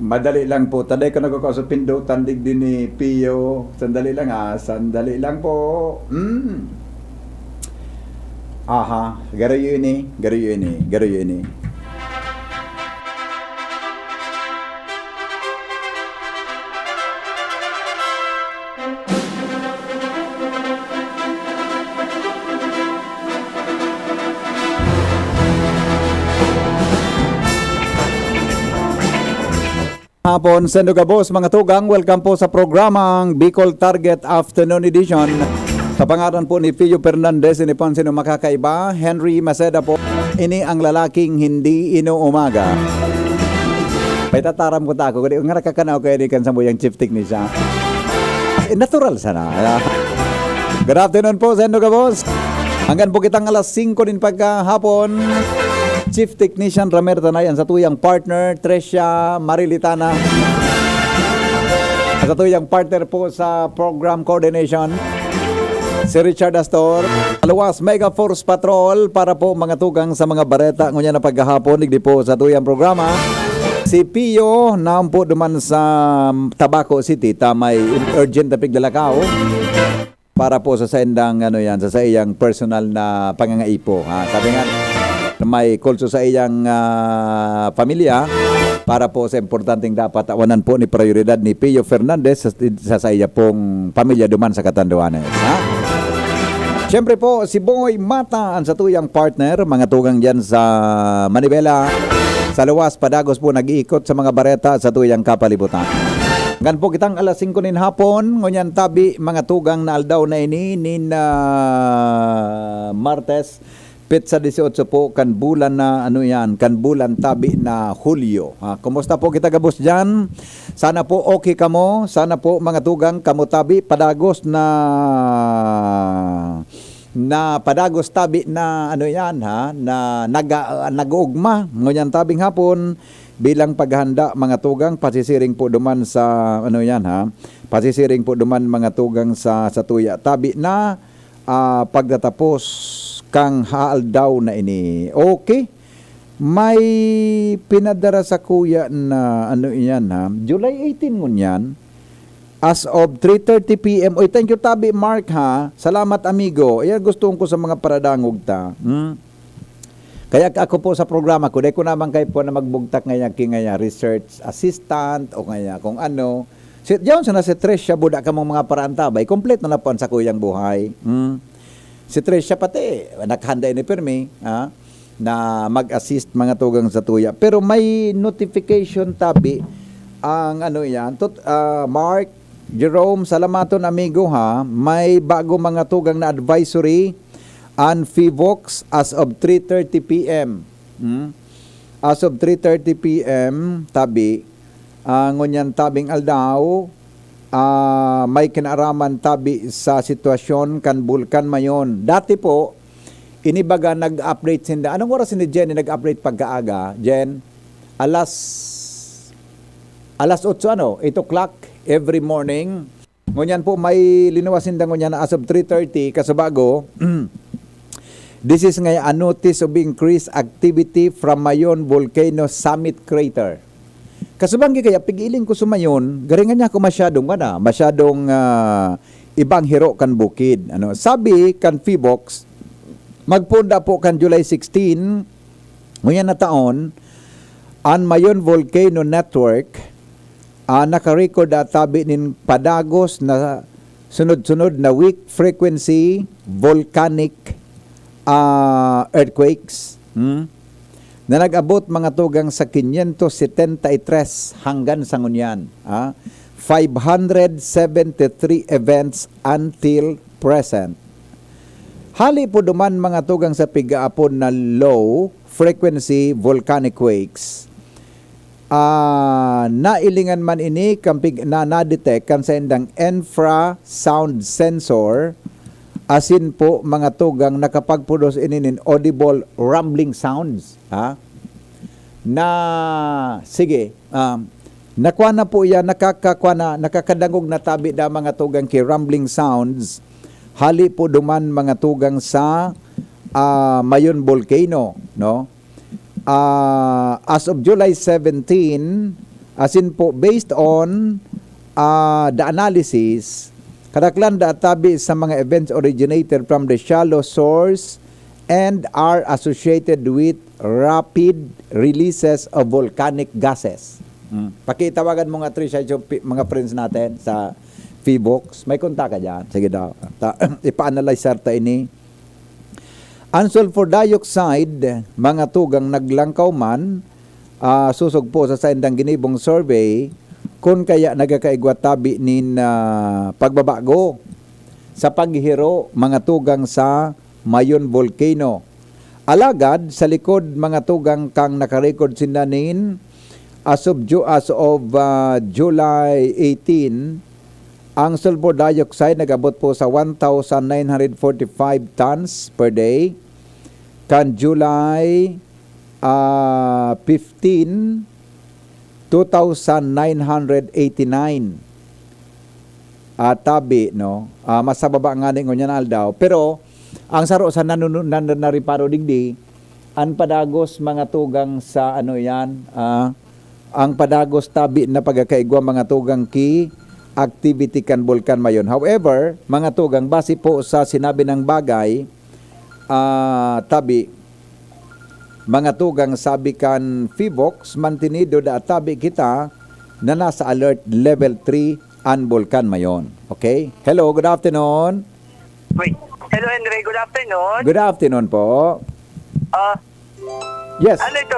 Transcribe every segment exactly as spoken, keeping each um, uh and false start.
Madali lang po. Taday ko nagkakaso pindutan digdi ni Pio. Sandali lang, ah. Sandali lang po. Mm. Aha. Garo yun eh. Garo yun eh. Garo yun eh. Hapon, Sendo Gabos, mga tugang. Welcome po sa programang Bicol Target Afternoon Edition. Sa pangalan po ni Pio Fernandez, ini po ang sino makakaiba, Henry Maceda po. Ini ang lalaking hindi inuumaga. May tataram ko ta ako, kundi nga nakakanaw kayo ni kan sa muyang chief technician. Eh, natural sana. Good afternoon po, Sendo Gabos. Hanggang po kitang alas singko nin pagkahapon. Chief Technician Ramer Tanay, ang satuyang partner, Trecia Marilitana. Ang satuyang partner po sa program coordination, si Richard Astor. Aluwas, Mega Force Patrol para po mga tugang sa mga bareta. Ngunyan na pagkahapon, digdi po sa tuyang programa. Si Pio, naampo duman sa Tabaco City, ta may urgent na piglalakaw. Para po sa saindang, ano yan, sa saiyang personal na pangangaipo, ha? Sabi nga, may kulso sa iyang, ah, pamilya para po sa importanteng dapat tawanan po ni prioridad ni Pio Fernandez sa, sa, sa iya pong pamilya duman sa Catanduanes, ha? Siyempre po, si Boy Mata ang satuyang partner, mga tugang dyan sa Manibela. Sa luwas, padagos po nag-iikot sa mga bareta sa tuyang kapalibutan. Hanggang po kitang alas singko nin hapon, ngunyan tabi, mga tugang na aldaw na ini, nin, ah, Martes, petsa dieciocho po, kan bulan na, ano yan, kan bulan tabi na Hulyo. Ah, kumusta po kita gabos dyan? Sana po okay kamo. Sana po, mga tugang, kamo tabi, padagos na, na padagos tabi na, ano yan, ha, na naga-, nag-uugma. Ngunyan tabing hapon, bilang paghahanda, mga tugang, pasisiring po duman sa, ano yan, ha, pasisiring po duman, mga tugang, sa, sa tuya tabi na, ah, pagtatapos kang haaldaw na ini. Okay. May pinadara sa kuya na, ano iyan, ha? July eighteen ngunyan. As of three thirty P M. Oy, thank you, Tabi Mark, ha? Salamat, amigo. Ayan, gusto ko sa mga paradangog ta. Hmm? Kaya ako po sa programa ko, dahil ko naman kayo po na magbugtak ngayon, ki-, ngayon, research assistant o kaya kung ano. Si, diyan sana si Trish, siya buda ka mong mga paraantabay, kompleto na po ang sakuyang buhay. Hmm. Si Trish, siya pati, naghanda ini pirmi, ha? Na mag-assist mga tugang sa tuya. Pero may notification tabi ang ano yan. Tut-, ah, Mark, Jerome, salamaton amigo ha. May bago mga tugang na advisory and Fivox as of three thirty P M. Hmm? As of three thirty P M, tabi, ah, ngunyan tabing aldaw, ah, may kinaaraman tabi sa sitwasyon kan Bulkan Mayon. Dati po, inibaga nag-update sinda. Anong oras ni Jen nag-update pagkaaga? Jen, alas, alas otso, ano? Eight o'clock every morning. Ngunyan po, may linuwas sinda ngunyan na as of three thirty, kasubago, this is nga a notice of increased activity from Mayon Volcano Summit Crater. Kasubanggi kaya, pig-iling ko sumayon, garingan niya ako masyadong, ano, masyadong, ah, ibang hiro kan bukid. Ano, sabi kan Fivox, magpunda po kan July sixteen, ngunyan na taon, an Mayon Volcano Network, ah, naka-record na tabi nin padagos na sunod-sunod na weak frequency volcanic, ah, earthquakes, hmm, na nag-abot mga tugang sa quinientos setenta y tres hanggang sa ngunyan, ah, five hundred seventy-three events until present. Hali po duman mga tugang sa pigaapon na low frequency volcanic quakes, ah, nailingan man ini kan pig-, na, na-detect kan saindang infrasound sensor, asin po mga tugang nakapagproduce ini nin audible rumbling sounds, ha? Na, sige, um, nakuha na po yan, nakakakuha na, nakakadangog na tabi na mga tugang ki rumbling sounds, hali po duman mga tugang sa, ah, Mayon Volcano, no? Ah, as of July seventeen, Asin po, based on, ah, the analysis, kadaklan da tabi sa mga events originated from the shallow source and are associated with rapid releases of volcanic gases. Mm. Pakitawagan mo nga, Trisha, yung pi-, mga friends natin sa Fivox. May kontak ka dyan. Sige daw. Ta-, ipa-analyze ta ini. Ang sulfur dioxide, mga tugang, naglangkaw man, ah, sosog po sa saindang ginibong survey, kun kaya nagkakaigwa tabi nin, ah, pagbabago sa paghiro, mga tugang, sa Mayon Volcano. Alagad, sa likod, mga tugang, kan nakarecord sinda nin as of Ju-, as of, ah, July eighteen, ang sulfur dioxide nag-abot po sa one thousand nine hundred forty-five tons per day. Kan July, ah, fifteen, two thousand nine hundred eighty-nine. Ah, tabi, no? Ah, mas sa baba nga ni ngunyan aldaw. Pero, ang saro sa nanunu-, nan-, nareparo digdi, ang padagos, mga tugang, sa ano yan, ah, ang padagos tabi na pagkakaigwa, mga tugang, ki activity kan Bulkan Mayon. However, mga tugang, base po sa sinabi ng bagay, ah, tabi, mga tugang, sabi kan Fivox, mantenido da tabi kita na nasa alert level three an Bulkan Mayon. Okay? Hello, good afternoon. Wait. Hello, Henry. Good afternoon. Good afternoon po. Ah, Yes. Ano ito?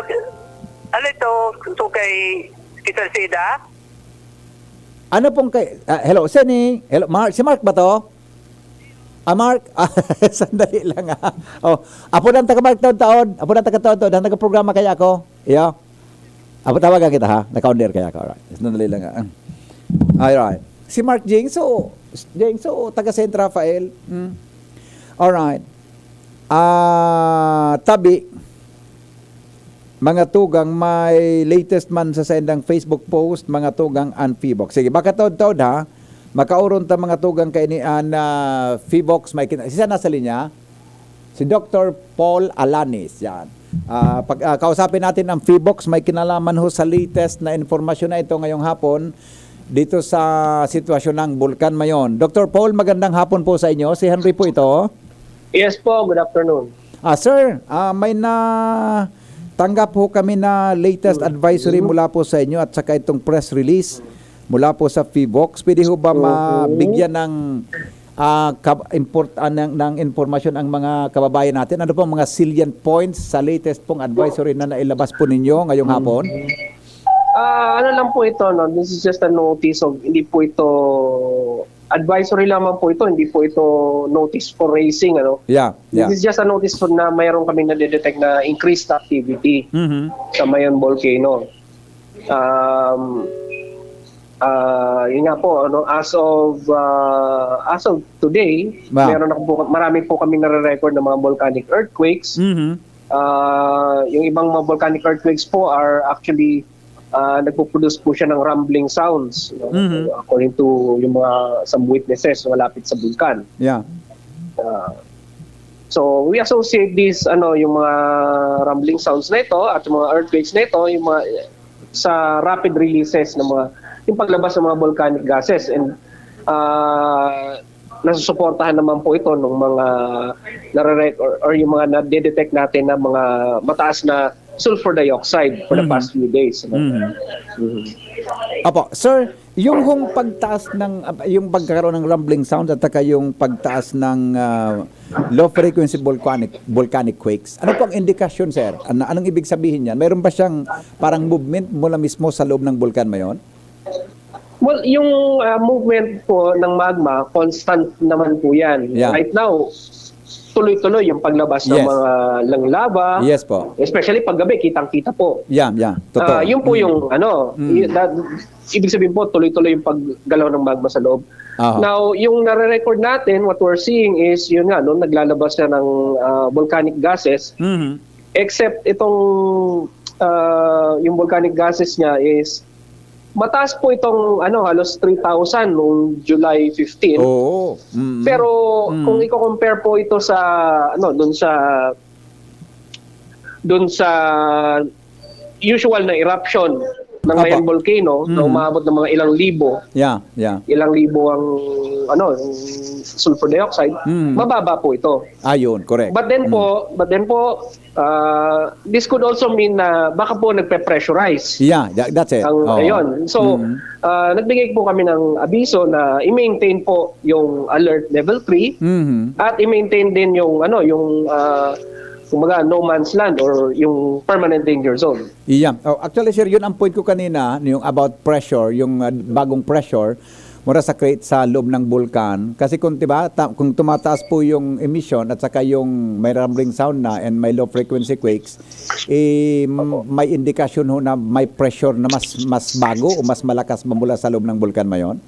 Ano ito? Ito kay Peter Seda? Ano pong kay, ah, hello, sini, hello, Mark, si Mark ba to? Ah, Mark? Ah, sandali lang, ah. Oh, apo ng taga Mark taon-taon. Apo ng taga taon-taon. Ang taga-programa kaya ako. Iyo. Apo, tawagan kita, ha? Naka-on air kaya ako. Alright. Sandali lang, ah. Alright. Si Mark Jingso. Jingso, taga Saint Rafael. Hmm. Alright. Ah, tabi, mga tugang, may latest man sa saindang Facebook post, mga tugang, an Fivox. Sige, baka taod-taod, ha? Makaoron ta, mga tugang, kaini an, ah, Fivox, may kin-, siya nasa linya? Si Doktor Paul Alanis, yan. Ah, pag, ah, kausapin natin ang Fivox, may kinalaman ho sa latest na impormasyon na ito ngayong hapon dito sa sitwasyon ng Bulkan Mayon. Doktor Paul, magandang hapon po sa inyo. Si Henry po ito. Yes po, good afternoon. Ah, sir, ah, may natanggap ho kami na latest advisory mula po sa inyo at saka itong press release mula po sa Fivox. Pwede ho ba mabigyan ng, ah, kab-, import-, ah, ng, ng impormasyon ang mga kababayan natin? Ano pong mga salient points sa latest pong advisory na nailabas po ninyo ngayong hapon? Ah, ano lang po ito, no? This is just a notice of, hindi po ito, advisory lamang po ito, hindi po ito notice for raising, ano? Yeah, yeah. This is just a notice na mayroon kami nadedetect na increased activity Mhm. sa Mayon Volcano. Um, ah, yun nga po, ano, as of, ah, as of today, Wow. meron na po, marami po kami nare-record ng mga volcanic earthquakes. Mhm. Ah, yung ibang mga volcanic earthquakes po are actually, ah, nagpo-produce po siya ng rumbling sounds, no? Mhm. According to yung mga, some witnesses malapit sa bulkan. Yeah. Ah, so, we associate this, ano, yung mga rumbling sounds na ito at yung mga earthquakes na ito, yung mga, sa rapid releases ng mga, yung paglabas ng mga volcanic gases. And, ah, nasusuportahan naman po ito ng mga nare-rec-, or, or yung mga nadedetect natin na mga mataas na sulfur dioxide for the Mhm. past few days, no? Mhm. Mhm. Opo, sir, yung hong pagtaas ng, ah, yung pagkakaroon ng rumbling sound at saka yung pagtaas ng, ah, low frequency volcanic, volcanic quakes, ano po ang indikasyon, sir? Ano, anong ibig sabihin niyan? Mayroon ba siyang parang movement mula mismo sa loob ng bulkan Mayon? Well, yung, ah, movement po ng magma, constant naman po yan. Yeah. Right now, tuloy-tuloy yung paglabas ng Yes. mga lang lava. Yes po. Especially paggabi, kitang-kita po. Yeah, yeah. Totoo. Ah, yun po Mm. yung, ano, Mm. y-, that, ibig sabihin po, tuloy-tuloy yung paggalaw ng magma sa loob. Aha. Now, yung nare-record natin, what we're seeing is, yun nga, no, naglalabas siya ng, ah, volcanic gases. Mhm. Except itong, ah, yung volcanic gases niya is mataas po itong, ano, halos three thousand noong July fifteen. Oo. Mm. Pero Mm. kung i-compare po ito sa, ano, dun sa, dun sa usual na eruption, ng Mayon Volcano, na umaabot ng mga ilang libo, yeah, yeah, ilang libo ang, ano, yung sulfur dioxide, mm, mababa po ito. Ayun, correct. But then po, but then po, ah, this could also mean na baka po nagpe-pressurize. Yeah, tha-, that's it. Ang, oh, ayun. So, mm, ah, nagbigay po kami ng abiso na i-maintain po yung alert level three, mhm, at i-maintain din yung, ano, yung, ah, kumbaga, no man's land or yung permanent danger zone. Yeah. Oh, actually, sir, yun ang point ko kanina, yung about pressure, yung, ah, bagong pressure, mura sa create sa loob ng bulkan. Kasi kung, di ba, ta-, kung tumataas po yung emission at saka yung may rumbling sound na and may low frequency quakes, eh, m-, may indikasyon ho na may pressure na mas, mas bago o mas malakas ba mula sa loob ng bulkan Mayon?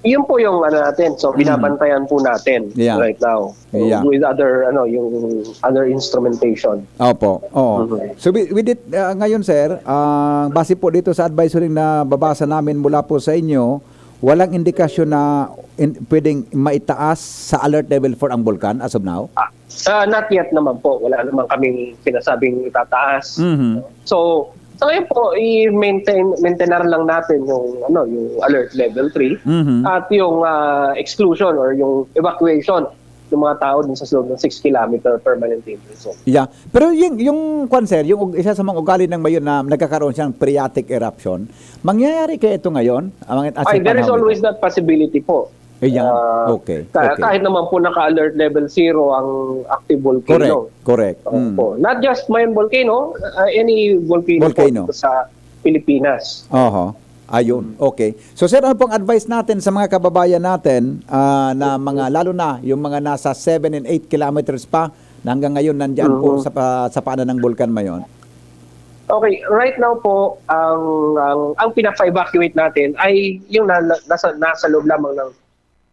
Yun po yung ano natin. So, mm, binabantayan po natin, yeah, right now. So, yeah, with other, ano, yung other instrumentation. Opo. Oo. Mhm. So, with, with it, ah, ngayon, sir, ah, base po dito sa advisory na babasa namin mula po sa inyo, walang indikasyon na in-, pwedeng maitaas sa alert level four ang bulkan as of now? Ah, ah, not yet naman po. Wala naman kaming sinasabing itataas. Mhm. So, sa ngayon po, i-maintain, maintainan lang natin yung, ano, yung alert level three, mhm, at yung, ah, exclusion or yung evacuation ng mga tao dun sa loob ng six kilometer permanent danger zone. Yeah. Pero yung, yung, kwan, sir, yung ug-, isa sa mga ugali ng Mayon na nagkakaroon siyang phreatic eruption, mangyayari kaya ito ngayon? Ang, ang Ay, there is always that possibility po. Ayan. Ah, okay, ka-, okay, kahit naman po naka-alert level zero ang active volcano. Correct, correct. Opo. Mm. Not just Mayon volcano, ah, any volcano po, volcano, dito sa Pilipinas. Oho. Ayun. Mm. Okay. So, sir, ano pong advice natin sa mga kababayan natin, ah, na mga, lalo na yung mga nasa seven and eight kilometers pa, na hanggang ngayon nandiyan po, mhm, sa pa-, sa paanan ng Bulkan Mayon? Okay, right now po, ang, ang, ang pinapa-evacuate natin ay yung na-, nasa, nasa loob lamang ng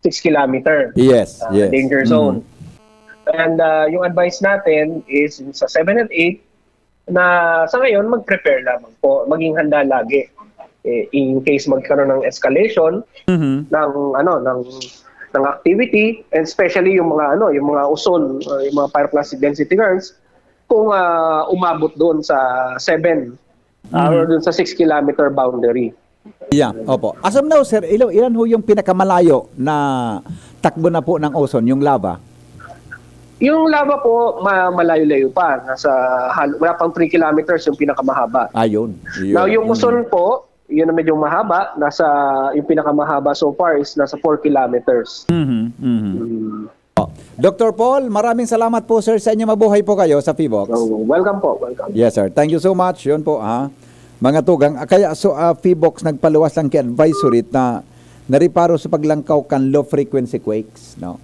six kilometer, yes, ah, yes, danger zone. Mhm. And, ah, yung advice natin is sa seven and eight, na sa ngayon, mag-prepare lamang po, maging handa lagi. Eh, in case magkaroon ng escalation, mhm, ng, ano, ng, ng activity, and especially yung mga, ano, yung mga uson, uh, yung mga pyroclastic density currents, kung, ah, umabot doon sa seven, ah, mhm, or doon sa six kilometer boundary. Yeah, opo. As of now, sir, ilo-, ilan ho yung pinakamalayo na takbo na po ng uson, yung lava? Yung lava po, ma-, malayo-layo pa. Nasa hal-, wala pang three kilometers yung pinakamahaba. Ayun. Yun. Now, yung, mm, uson po, yun ang medyo mahaba. Nasa, yung pinakamahaba so far is nasa four kilometers. Mhm, mhm. Mm. Oh. Doctor Paul, maraming salamat po, sir, sa inyo. Mabuhay po kayo sa Phivolcs. Oh, welcome po, welcome. Yes, sir. Thank you so much. Yun po, ha. Mga tugang, ah, kaya, so, ah, Phivolcs nagpaluwas lang ki advisory na nariparo sa paglangkaw kan low frequency quakes, no?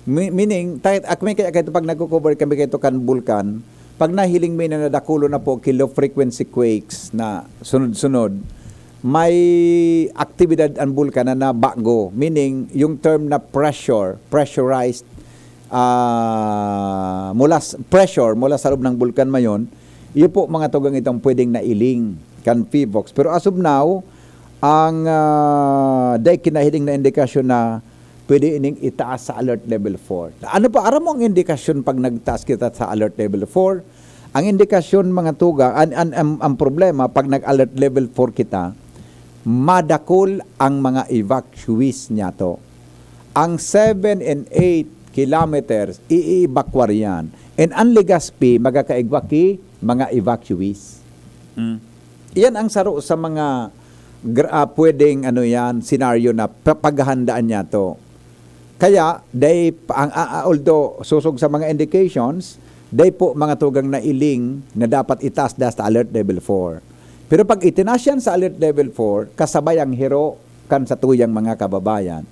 Mi-, meaning, tayo, ak-, may kaya, kaya pag nagko-cover kami kayo kan bulkan, pag nahiling mi na nadakulo na po ki low frequency quakes na sunod-sunod, may aktibidad ang bulkan na, na bago, meaning yung term na pressure, pressurized, ah, mula s-, pressure mula sa loob ng Bulkan Mayon, iyo po, mga tugang, itong pwedeng nailing kan Phivolcs. Pero as of now, ang, ah, dai kinahiling na indikasyon na pwede ining itaas sa alert level four. Ano pa, aram mo ang indikasyon pag nagtaas kita sa alert level four? Ang indikasyon, mga tugang, an, an, ang, ang problema, pag nag-alert level four kita, madakul ang mga evacuees niyato. Ang seven and eight kilometers, i-evacuar yan. And ang Legazpi, magkakaigwa ki mga evacuees. Mm. Yan ang saro sa mga gra-, ah, pwedeng, ano yan, senaryo na pa-, paghahandaan niyato. Kaya, dai pa-, ang, a-, a-, although sosog sa mga indications, dai po, mga tugang, nailing na dapat itaas da sa alert level four. Pero pag itinaas yan sa alert level four, kasabay ang hiro kan satuyang mga kababayan.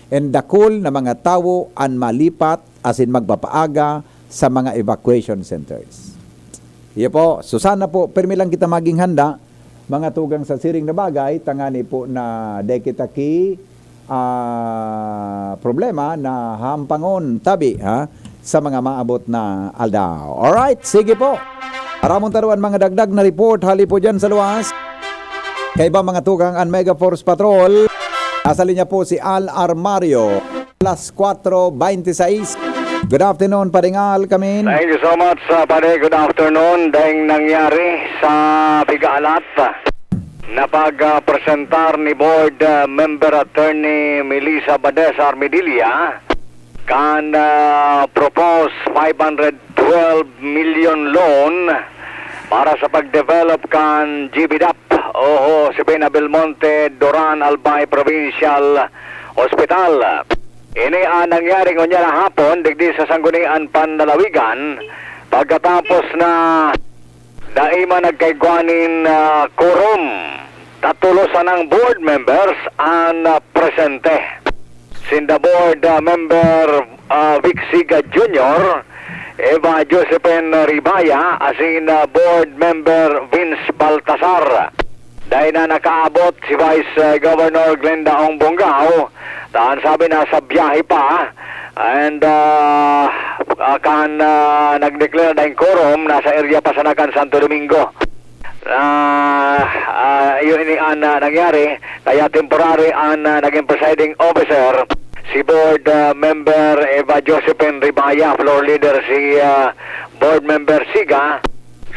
And dakul na mga tawo an malipat asin magpapaaga sa mga evacuation centers. Iyo po, so sana po, pirmi lang kita maging handa, mga tugang, sa siring na bagay, tangani po na dai kita ki, ah, problema na hampangon, tabi, ha, sa mga maabot na aldaw. Alright, sige po. Aramon ta duman mga dagdag na report hali po dyan sa luwas. Kaiba, mga tugang, an Mega Force Patrol. Nasa linya po si Al Armario. Alas kwatro bente seis. Good afternoon, Paring Al, kamin. Thank you so much, uh, pare. Good afternoon. Daing nangyari sa Bigalat. na pag, ah, presentar ni Board, ah, Member Attorney Melissa Badesa Armedilla kan, ah, proposed five hundred twelve million loan para sa pag-develop kan G B dap o Josefina Belmonte Duran Albay Provincial Hospital. Ini ang nangyari ngunyan na hapon digdi sa Sangguniang Panlalawigan pagkatapos na dai man nagkaigwa nin, ah, quorum. Tatlo sanang board members an, ah, presente. Sinda board, ah, member, ah, Vic Siga Junior, Eva Josephine Ribaya, asin, ah, board member Vince Baltasar. Dai na nakaabot si Vice, ah, Governor Glenda Ong Bongao, ta an sabi nasa biyahe pa, and, ah, ah, kan, ah, nag-declare na in quorum, nasa area pa sana kan Santo Domingo. Ah, ah, yun ini an, ah, nangyari. Kaya temporary an, ah, naging presiding officer, si board, ah, member Eva Josephine Ribaya, floor leader si, ah, board member Siga,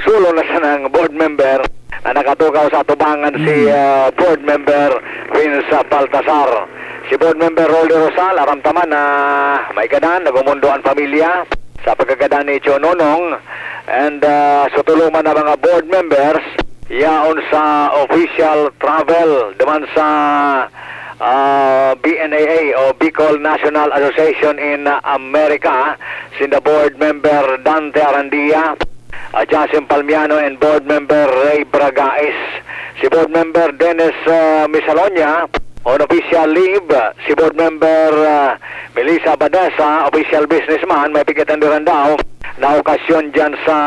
sulo na sanang board member na nakatukaw sa atubangan si, ah, board member Vince Baltasar. Si board member Rolly Rosal, aram ta man na may gadan, nagumundo an pamilya sa pagkagadan ni Chononong. And, ah, sutuloman na mga board members, yaon sa official travel duman sa, ah, B N A A o Bicol National Association in America, sinda board member Dante Arandia, ah, Jasim Palmiano, and board member Ray Bragais. Si board member Dennis, ah, Misalonia, on official leave. Si board member, ah, Melissa Badesa, official businessman, may pigitan diran daw na okasyon dyan sa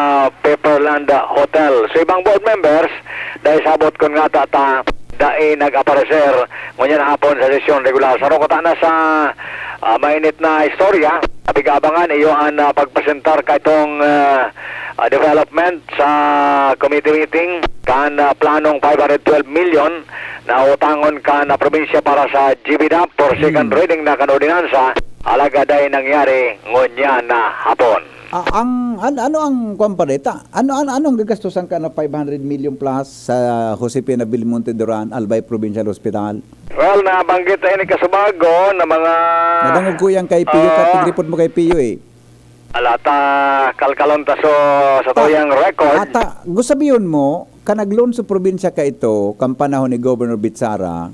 Pepperland Hotel. So, ibang board members, dahil sabot kun ngata ta, dai nag-aparecer ngunyan hapon sa sesyon regular. Sa rokota na sa, ah, mainit na istorya, napigabangan iyo an, ah, pagpresentar ka itong, ah, ah, development sa committee meeting kan, ah, planong five hundred twelve million na utangon kan, ah, probinsya para sa G B dap for second reading na kan ordinansa, alagad ay nangyari ngunyan na hapon. Ah, ang, an-, ano ang kwan pa dita? Ano, ano, ano ang gagastusan ka na five hundred million plus sa Josefina Belmonte Duran Albay Provincial Hospital? Well, nabanggit na ini kasubago na mga Nadangog ko yan kay Pio, Oo. Kap, report mo kay Pio eh. Ala ta, kalkalon ta so, sa Ah, tuyang record. Ata, gusto sabihin mo, kan nag-loan sa probinsya ka ito, kan panahon ni Governor Bitsara,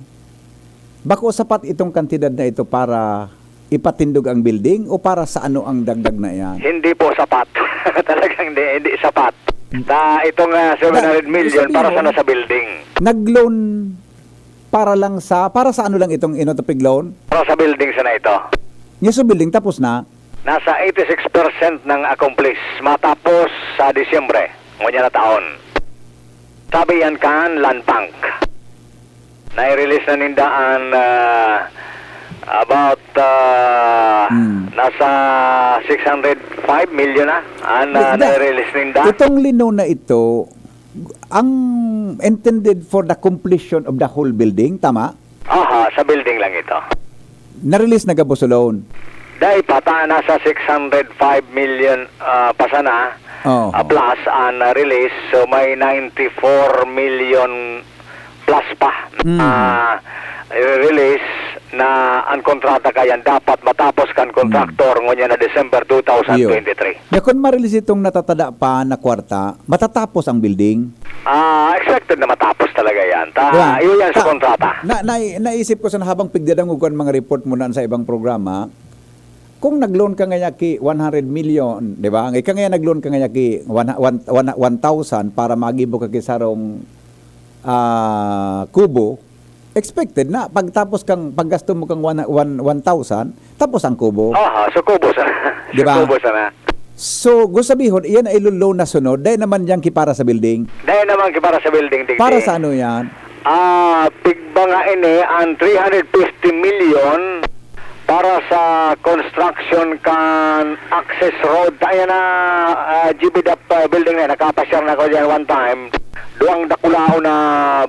bako sapat itong kantidad na ito para ipatindog ang building o para sa ano ang dagdag na iyan? Hindi po sapat. Talagang hindi, hindi sapat. Hmm. Na itong, ah, Na, seven hundred million sabihin para mo, sana sa building. Nag-loan para lang sa, para sa ano lang itong inutupig loan? Para sa building sana ito. Yung sa building, tapos na? Nasa eighty-six percent nang accomplish. Matapos sa Disyembre, ngunyan na taon. Sabi yan kan Land Bank. Nai-release na ninda an, ah, about, ah, Hmm. nasa six hundred five million na an, ah, Di-, da-, nai-release ninda. Itong linaw na ito, ang intended for the completion of the whole building, tama? Aha, sa building lang ito. Na-release na gabos sa loan? Dai pa, ta, nasa six hundred five million, ah, pa sana, Oo. ah, plus ang na-release. So, may ninety-four million plus pa, Mm. ah, i-release na ang kontrata kayan dapat matapos kan kontraktor Mm. ngunyan na December two thousand twenty-three. Iyo. Ya, kung ma-release itong natatada pa na kwarta, matatapos ang building? Ah, expected na matapos talaga yan. Ta-, Di ba? iyo yan sa Ta-, kontrata. na-, na-, naisip ko sana habang pigdadangog ko ang mga report mo na sa ibang programa, kung nag-loan ka ngaya ki one hundred million, di ba? Ika ngaya nag-loan ka ngaya ki one, one, one, one thousand para magibo ka ki sarong, ah, kubo, expected na pagtapos kang paggasto mo kang one, one, one thousand, tapos ang kubo. Aha, so kubo sana. Di ba? So kubo sana. So, gusto sabihon, iyan ay lulo na sunod, dahil naman yan ki para sa building. Dahil naman ki para sa building, digdi. Para sa ano yan? Ah, pigba nga ini, ang three hundred fifty million para sa construction kan access road. Ayan na, ah, G B dap, ah, building na yan. Nakapasyar na ako dyan one time. Duwang dakulaon na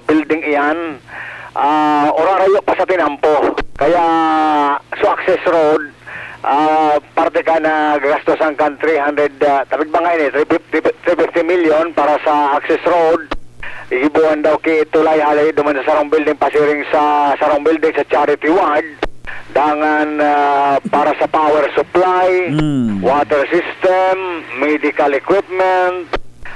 building iyan. Ah, orarayo pa sa tinampo. Kaya, so access road, ah, parte ka na gagastosan kan three hundred, ah, tapig ba nga ini, three fifty, three fifty million para sa access road. Igibuan daw ki tulay hali duman sa sarong building pasiring sa sarong building sa Charity Ward. Dangan, ah, para sa power supply, Mm. water system, medical equipment,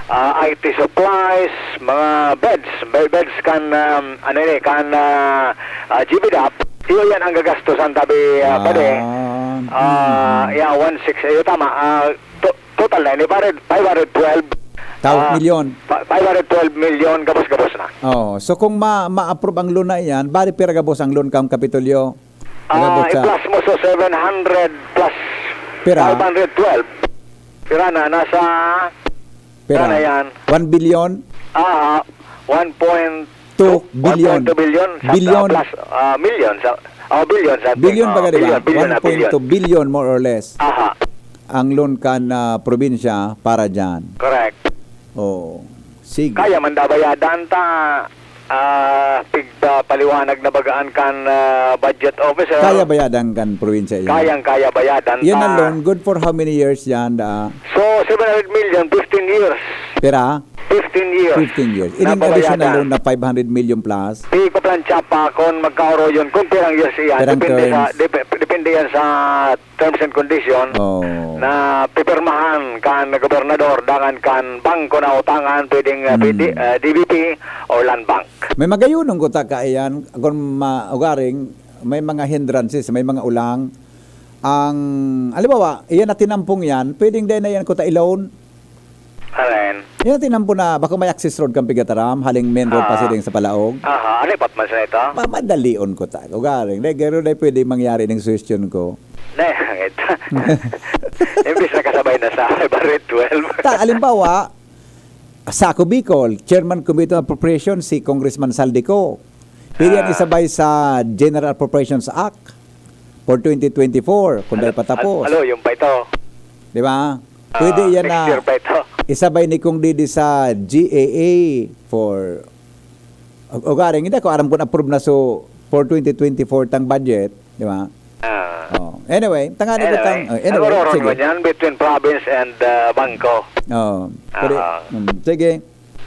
ah, I T supplies, mga beds, be-, beds kan, um, ano ini, kan, ah, ah, G B dap. Iyo yan ang gagastusan tabi, ah, pare. Ah, Ah, mm. yeah, one six, iyo tama. Ah, to-, total na ini, pare, five hundred twelve. Tawag Ah, milyon. pa-, five hundred twelve million, gabos-gabos na. Oh, so kung ma-, ma-approve ang loan na iyan, bali pira gabos ang loan kan Kapitolyo? Ah, Gabos sa i-plus mo, so seven hundred plus Pira? five hundred twelve. Pira na, nasa, Pira? pira na yan? One billion? Ah, one point Two billion. one point two billion, sa, Billion. plus, ah, million, sa, oh, billion, something. Billion Oh, baga, di ba? billion, billion na, billion. One point two billion, more or less. Aha. Ang loan kan, ah, probinsya para dyan. Correct. Oh, sige. Kaya man daw bayadan ta, ah, pigpapaliwanag na bagaan kan, ah, budget officer. Kaya bayadan kan probinsya yan. Kayang-kaya bayadan Yan ta. alone, good for how many years yan, da? So, seven hundred million, fifteen years. Pira? Fifteen years. Fifteen years. Na Ining additional babayadan. loan na five hundred million plus? Di ko plantsa pa kung magkaoroyon, kung pirang years iyan. Pirang Depende sa, terms? dep-, depende yan sa terms and condition Oh. na pipirmahan kan gobernador, dangan kan bangko na utangan, pwedeng, ah, Hmm. pwede, ah, D B P or Land Bank. May magayunon ko ta kaiyan, kung ma-, ugaring, may mga hindrances, may mga ulang. Ang, halimbawa, iyan na tinampong yan, pwedeng dahil na yan kuta i-loan. Alin? Yan ang tinampo na bako may access road kan Pigataram, haling main road pa Ah. siring sa Palaog. Aha, ano ipat man sa ito? Ma-, madalion ko ta. Ugaring, dahil garo na pwede mangyari ng suggestion ko. Na, ito. Imbis na kasabay na sa February twelve. Ta, alimbawa, Sako Bicol, Chairman Committee on Appropriation, si Congressman Saldico. Pwede yan Ah. isabay sa General Appropriations Act for twenty twenty-four, kung Alo-, dahil patapos. al-, alo, yung pa ito. Di ba? Pwede Ah, yan next na year pa ito. isabay ni Kong Didi sa G A A for, o, o garing, hindi ko aram kung approve na so for twenty twenty-four tang budget, di ba? Ah. Oh. Anyway, tanga na Anyway, kitang, oh, ang anyway, ororo sige. naman yan between province and, ah, bangko. Oh, pwede, Ah. mm, sige.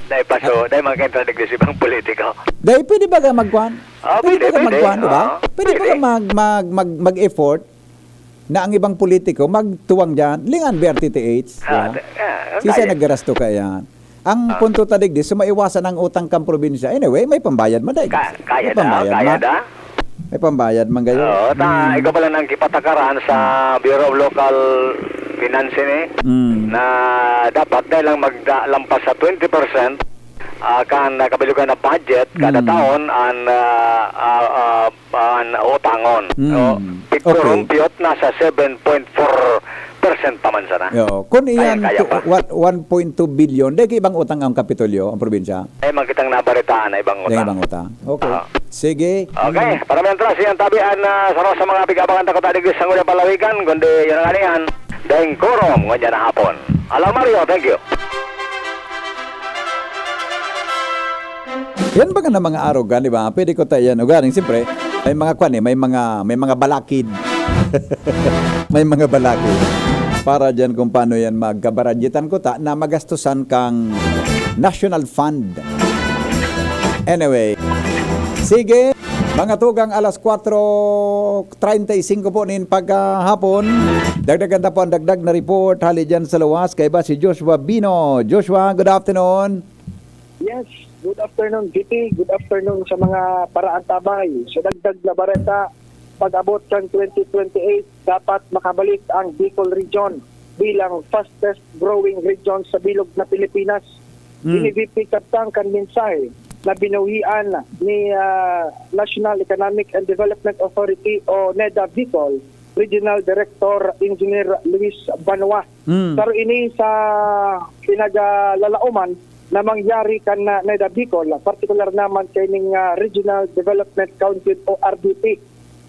Dahil pa so, Ah. dahil mga contradict sa ibang politiko. Dahil pwede ba ka magkuhan? Ah, Pwede pwede, ba ka pwede. magkuhan, di ba? Oo. Pwede ba Pwede. ka mag, mag, mag, mag-effort na ang ibang politiko magtuwang dyan, lingan B R T T H, di Ah, ba? di-, ah, Sisay kaya. naggarasto kaya? Ang Ah. punto ta digdi, so maiwasan ang utang kan probinsya. Anyway, may pambayad man, dai. Ka-, kaya May da, pambayad kaya man. da. May pambayad man gayo. Oo, ta-, Hmm. ikaw pala nang kipatakaran sa Hmm. Bureau of Local Finance, eh, Hmm. na dapat dai lang magda-, lampas sa twenty percent, ah, kan, ah, kabilugan na budget kada Hmm. taon, an, ah, ah, ah, an utangon. Hmm. No? Pigkurong Okay. piyot, nasa seven point four percent pa man sana. Yo, kun Ayan, iyan, kaya tu-, pa. what, one point two billion, dai kay ibang utang ang Kapitolyo, ang probinsya? Ay, magkitang nabaritaan na ibang Dai utang. ibang utang. Okay. Ah. Sige. Okay, Mm. para may antras, yan tabi, an, ah, saro sa mga pigabangan ta ko ta digdi sa Sangguniang Palawigan, kundi yun nga na yan, daing quorum, ngunyan na hapon. Alam, Mario, thank you. Yan ba nga na mga arogan, di ba? Pwede ko ta yan. Ugaring, siyempre, may mga kwan eh, may mga, may mga balakid. May mga balakid. Para dyan kung paano yan magkabaradyetan ko ta na magastusan kang National Fund. Anyway, sige, mga tugang, alas kwatro treinta y cinco po nin pagkahapon. Dagdagan ta po ang dagdag na report hali dyan sa luwas. Kaiba si Joshua Bino. Joshua, good afternoon. Yes, good afternoon, G P. Good afternoon sa mga paraantabay. Sa dagdag na bareta, pag-abot kan twenty twenty-eight, dapat makabalik ang Bicol Region bilang fastest growing region sa bilog na Pilipinas. Mm. Ini V P Captang kan mensahe na binuhian ni, ah, National Economic and Development Authority o NEDA Bicol Regional Director Engineer Luis Banwa. Mm. Saro ini sa pinaglalalaoman na mangyari kan, ah, NEDA Bicol, partikular naman kaining, ah, Regional Development Council o R D P.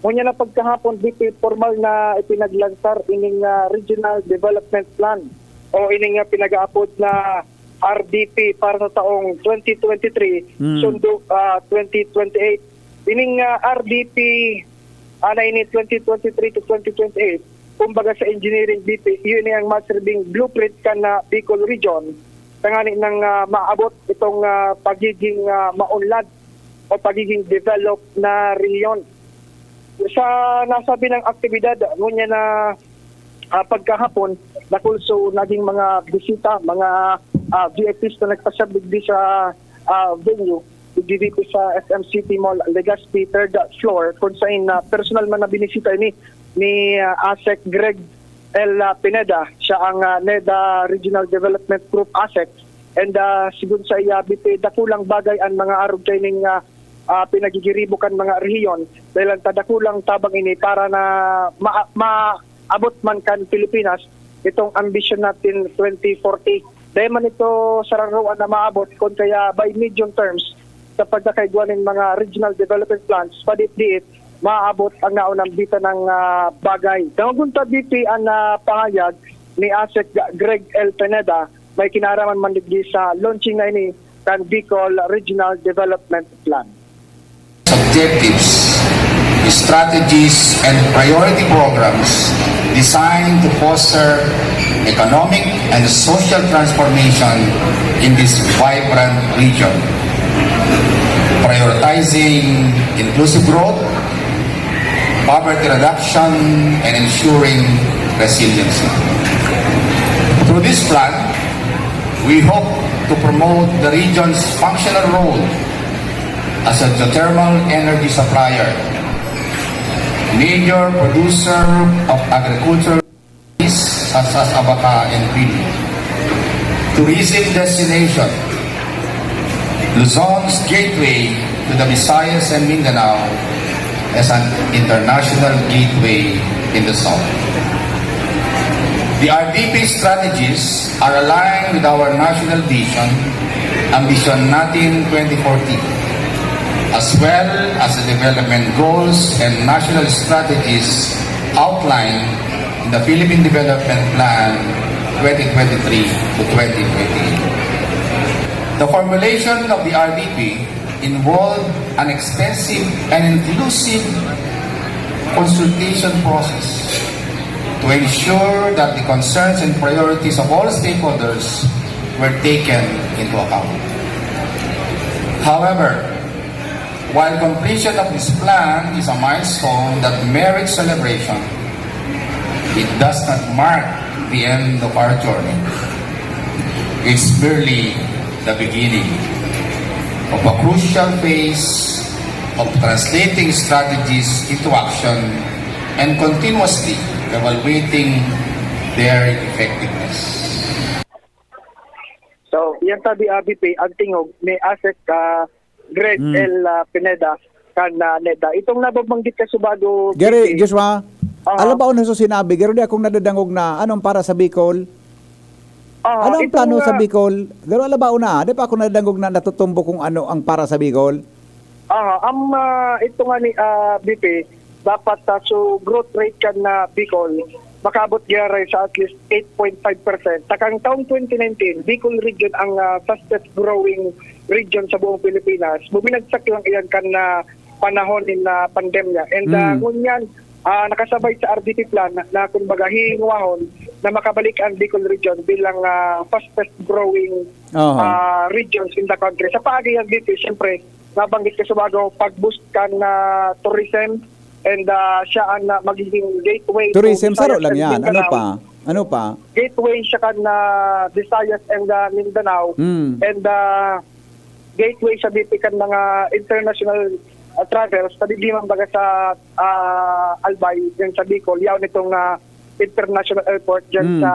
Ngunyan na pagkahapon, V P, formal na ipinaglansar ining, ah, Regional Development Plan o ining, ah, pinag-aapod na R D P para sa taong twenty twenty-three, Hmm. sundo, ah, twenty twenty-eight. Ining, ah, R D P, ah, na ini twenty twenty-three to twenty twenty-eight, kumbaga sa engineering, V P, yun ang maserbing blueprint kan, ah, Bicol Region tanganing, ah, maabot itong, ah, pagiging, ah, maunlad o pagiging developed na rehiyon. Sa nasabi ng aktibidad, ngunyan na, ah, pagkahapon, dakul so naging mga bisita, mga, ah, V I Ps na nagpasyar digdi sa, ah, venue, digdi sa S M City Mall, Legazpi, third floor, kung saan na personal man na binisita ini ni, ah, ASEC Greg L Pineda, siya ang, ah, NEDA Regional Development Group, ASEC. And, ah, sigon sa iya, B P, dakulang bagay ang mga arog kaining, ah, ah, pinagigiribo kan mga rehiyon, dahil ang tadakulang tabang ini para na ma-, maabot man kan Pilipinas itong Ambisyon Natin twenty forty. Dahil man ito sararoan na maabot, kun kaya by medium terms, sa pagkakaigwa nin mga regional development plans, padiit-diit, maabot ang naunang bitan ng, ah, bagay. Dangogon ta, B P, ang, ah, pahayag ni ASEC Greg L Pineda, may kinaraman man digdi sa launching na ini kan Bicol Regional Development Plan. Objectives, strategies, and priority programs designed to foster economic and social transformation in this vibrant region, prioritizing inclusive growth, poverty reduction, and ensuring resiliency. Through this plan, we hope to promote the region's functional role as a geothermal energy supplier, major producer of agricultural such as abaca and pili, tourism destination, Luzon's gateway to the Visayas and Mindanao, as an international gateway in the South. The R D P strategies are aligned with our national vision, Ambisyon Natin twenty forty, as well as the development goals and national strategies outlined in the Philippine Development Plan twenty twenty-three to twenty twenty-eight. The formulation of the R D P involved an extensive and inclusive consultation process to ensure that the concerns and priorities of all stakeholders were taken into account. However, while completion of this plan is a milestone that merits celebration, it does not mark the end of our journey. It's merely the beginning of a crucial phase of translating strategies into action and continuously evaluating their effectiveness. So, yan sabi, ah, B P, ang tingog ni ASEC, ah, Greg Mm. L, ah, Pineda kan, ah, NEDA. Itong nababanggit ka subago, Gary, B P, Joshua, Aha. alam ba ano sa sinabi? Gary, di akong nadadangog na anong para sa Bicol? ah, Ano ang itong, plano sa ah, Bicol? Garo, alam ba una? Di pa ako nadadangog na natutumbo kung ano ang para sa Bicol? Aha, ang, ah, ito nga ni, ah, B P, dapat, ah, so growth rate kan na Bicol, makaabot gyaray sa at least eight point five percent. Takang taong twenty nineteen, Bicol region ang, ah, fastest growing region sa buong Pilipinas. Buminagsak lang iyan kan na panahon in, ah, pandemya. And, ah, Mm. ngunyan, ah, nakasabay sa R D P plan na, na kumbaga hihingwahon na makabalik ang Bicol region bilang, ah, fastest growing, Aha. ah, regions in the country. Sa paagi yan, B P, siyempre, nabanggit ka subago, pag-boost kan na tourism, and, ah, siya ang, ah, magiging gateway to Tourism, saro Visayas lang and yan. Ano Mindanao. Pa? Ano pa? Gateway siya kan na Visayas and, ah, Mindanao. Mm. And, ah, gateway siya, B P, kan mga international, ah, travels, padidiman baga sa, ah, Albay, yan sa Bicol. Yaon itong, ah, international airport dyan Mm. sa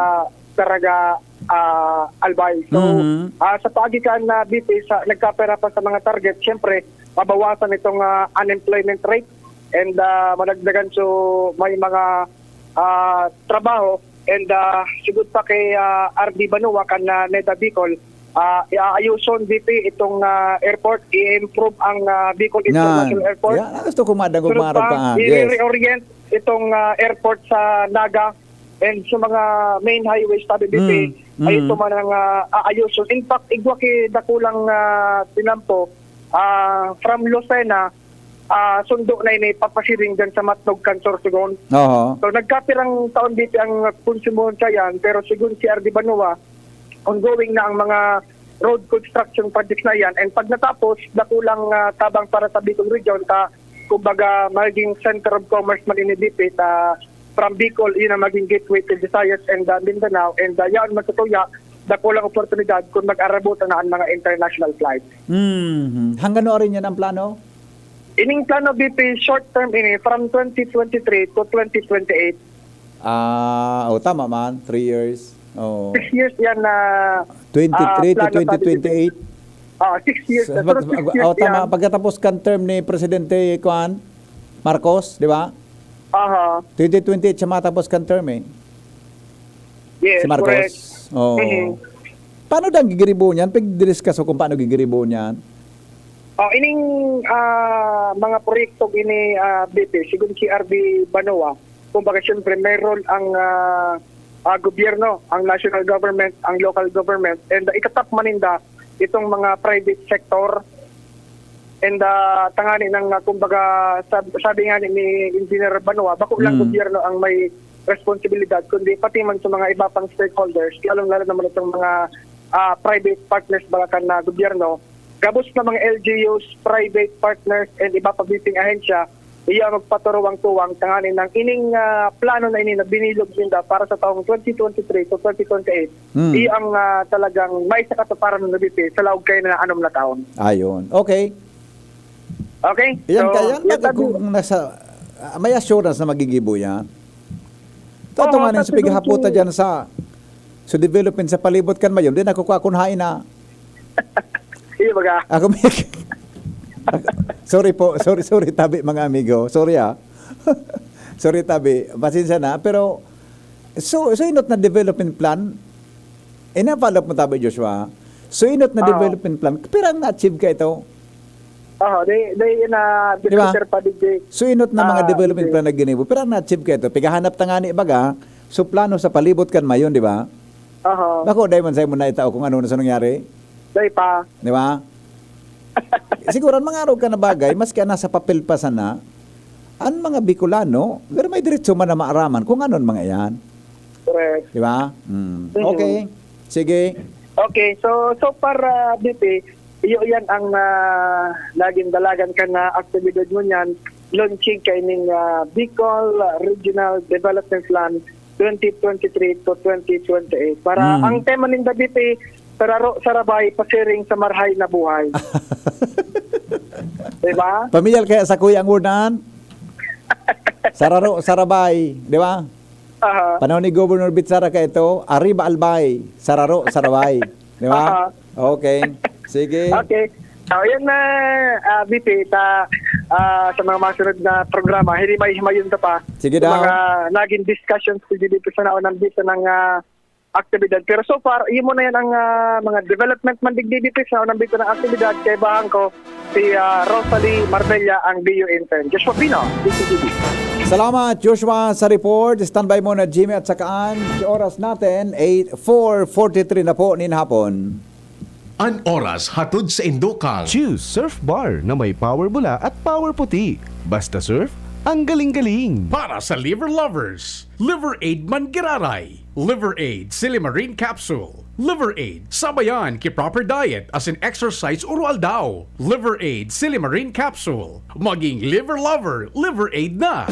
Caraga, ah, Albay. So, Mhm. ah, sa paagi kan na, B P, sa, nagkapera pa sa mga target, siyempre, mabawasan itong, ah, unemployment rate and, ah, madagdagan so may mga, ah, trabaho. And, ah, sigod pa kay, ah, R D Banua kan na NEDA Bicol, ah, iaayuson, B P, itong, ah, airport, i-improve ang, ah, Bicol International Airport. Yeah, gusto ko madangog Sunod marog pa, pa. Yes. i-reorient itong, ah, airport sa Naga and sa mga main highways, sabi, B P, Mm, ay mm. ito man ang, ah, aayuson. In fact, igwa ki dakulang, ah, tinampo, ah, from Lucena, ah, sundo na ini papasiring dyan sa Matnog kan Sorsogon. Oho. So, nagkapirang taon, B P, ang konsumo sa yan, pero sigon si R D Banua, ongoing na ang mga road construction projects na iyan. And pag natapos, dakulang, ah, tabang para sa Bicol Region, ta, kumbaga, magiging center of commerce man ini, B P, ta, from Bicol, iyon ang maging gateway to Visayas and, ah, Mindanao. And, ah, yaon man sa tuya, dakulang oportunidad kung mag-arabutan na ang mga international flights. Mhm. Hanggang ano rin yan ang plano? Ining plano, B P, short term ini, from twenty twenty-three to twenty twenty-eight. Ah, oh, tama man, three years. Oh. Six years yan na, ah, twenty-three to plano sa twenty twenty-eight. Ah, six years. So, na, pag-, sunod six years oh, tama, yan. Pagkatapos kan term ni Presidente Kuan, Marcos, di ba? Aha. Twenty twenty-eight siya matapos kan term eh. Yes, Si Marcos. Correct. Oo. Mhm. Paano daw gigiribo niyan? Pag-discuss ko kung paano gigiribo niyan. Oh, ining, ah, mga proyekto ini, ah, B P, sigon si R B Banoa, kumbaga, siyempre, may role ang, ah, ah, gobyerno, ang national government, ang local government, and, ah, itatap man ninda itong mga private sector. And, ah, tangani ng, ah, kumbaga, sab-, sabi nga ni, ni Engineer Banoa, bako lang Mm. gobyerno ang may responsibilidad, kundi pati man sa mga iba pang stakeholders, lalong-lalo naman itong mga, ah, private partners bala kan, ah, gobyerno. Gabos na mga L G Us, private partners, and iba pa, B P, ahensya, iya magpaturuwang-tuwang tangani ng ining, ah, plano na ini na binilog ninda para sa taong twenty twenty-three to twenty twenty-eight. Hmm. Iyo ang, ah, talagang maisakatuparan na, B P, sa laog kayo na anom na taon. Ayun. Okay. Okay? Yan So, kaya, yan lagi tabi- kung nasa, ah, may assurance na magigibo yan. Oo, Totoo nga rin sa kasi pighaputa kung dyan sa, sa development sa palibot kan Mayon, di nakukuha kung hain na. Iyo, baga. Ako may, sorry po, sorry, sorry, tabi, mga amigo. Sorry, ah. Sorry, tabi. Pasensya na. Pero, so, so inot na development plan, ina-follow up mo, tabi, Joshua. So inot na Ah. development plan, pero ang na-achieve ka ito? Oo, di, di na Di ba? discuss pa, di, di. So inot na mga Ah, development di. plan na ginibo, pero ang na-achieve ka ito? Pigahanap ta nga ni baga, so plano sa palibot kan Mayon, di ba? Aha. Bako, dahil man sa'yo mo na itao kung ano na sa nangyari. Dahil pa. Di ba? Siguro, ang mga arog ka na bagay, maski nasa papel pa sana, ang mga Bicolano, pero may diretso man na maaraman kung ano ang mga yan. Correct. Di ba? Mm. Mhm. Okay. Sige. Okay, so, so far, B P, iyo yan ang, ah, naging dalagan ka na aktibidad mo niyan, launching kaining, ah, Bicol Regional Development Plan twenty twenty-three to twenty twenty-eight. Para Mm. ang tema ninda, B P, Sararo, Sarabay, Pasiring sa Marhay na Buhay. Di ba? Pamilyar kaya sa kuya ang word na yan? Sararo, Sarabay, di ba? Aha. Panahon ni Governor Bitsara ka ito, Arriba Albay, Sararo, Sarabay. Di ba? Aha. Okay. Sige. Okay. So, yun na, ah, B P, ta, ah, sa mga masunod na programa, hinimahimayon ta pa Sige sa daw. mga naging discussions sa G D P sa naunang bisa ng, ah, aktibidad. Pero so far, iyo mo na yan ang, ah, mga development man digdi, B P, sa naunang bisa ng aktibidad. Kaibahan ko, si, ah, Rosalie Marbella, ang B U intern. Joshua Pino, D C T V. Salamat, Joshua, sa report. Standby muna, Jimmy at saka Ange. Oras natin, eight, four forty-three na po nin hapon. An oras hatod sa Indokang. Choose Surf Bar na may power bula at power puti. Basta surf, ang galing-galing. Para sa liver lovers, Liver Aid man giraray. Liver Aid Silimarin Capsule. Liver Aid, sabayan ki proper diet asin exercise uro-aldaw. Liver Aid Silimarin Capsule. Maging liver lover, Liver Aid na!